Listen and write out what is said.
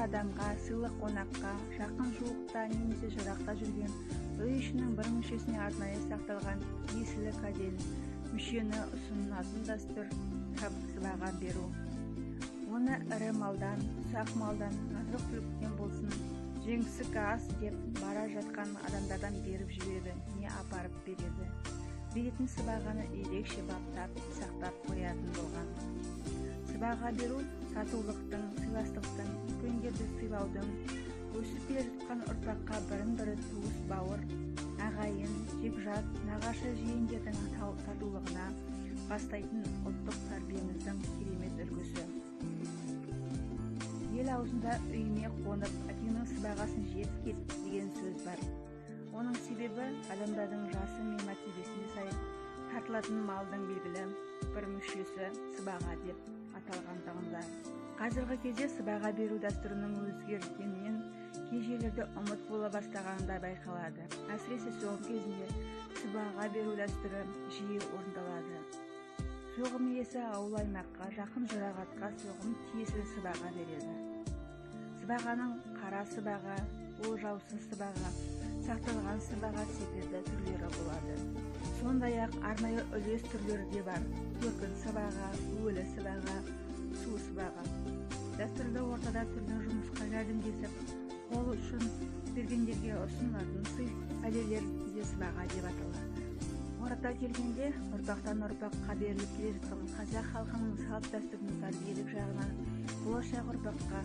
адамға, сыйлы қонаққа, жақын жуықта немесе жырақта жүрген үй ішінің бір мүшесіне арнайы сақталған тиесілі кәден мүшені ұсынылатын дәстүр сыбаға беру. Оны ірі малдан, ұсақ малдан, азық-түліктен болсын, жеңсік ас деп бара жатқан адамдардан беріп жүреді, не апарып береді. Беретін сыбағаны ерекше баптап, сақтап қоятын болған. Сыбаға беру татулықтың, сыйластықтың, үлкендерді сыйлаудың, өсіп келе жатқан ұрпаққа бірін-бірі туыс бауыр, ағайын, жекжат, нағашы жиендердің татулығына бастайтын ұлттық тәрбиеміздің керемет үлгісі. Ел аузында үйіме қонып, әкеңнің сыбағасын жеп кет деген сөз бар. Оның себебі адамдардың жасы мен мәртебесіне сай тартылатын малдың белгілі бір мүшесі сыбаға деп аталғандығында. Қазіргі кезде сыбаға беру дәстүрінің өзгергенінен кей жерлерде ұмыт бола бастағаны да байқалады. Әсіресе соғым кезінде сыбаға беру дәстүрі жиі орындалады. Соғым иесі ауыл аймаққа, жақын жұрағатқа соғым тиесілі сыбаға береді. Сыбағаның қара сыбаға, болжаусыз сыбаға, сақталған сыбаға секілді түрлері болады. Сондай-ақ арнайы үлес түрлері де бар. Төркін сыбаға, өлі сыбаға, су сыбаға. Дәстүрлі ортада түрлі жұмысқа жәрдемдесіп, қол ұшын бергендерге ұсынылатын сый пәлелер де сыбаға деп аталады. Орта келгенде, ұрпақтан ұрпаққа беріліп келе жатқан қазақ халқының салт дәстүрінің тәрбиелік жағынан болашақ ұрпаққа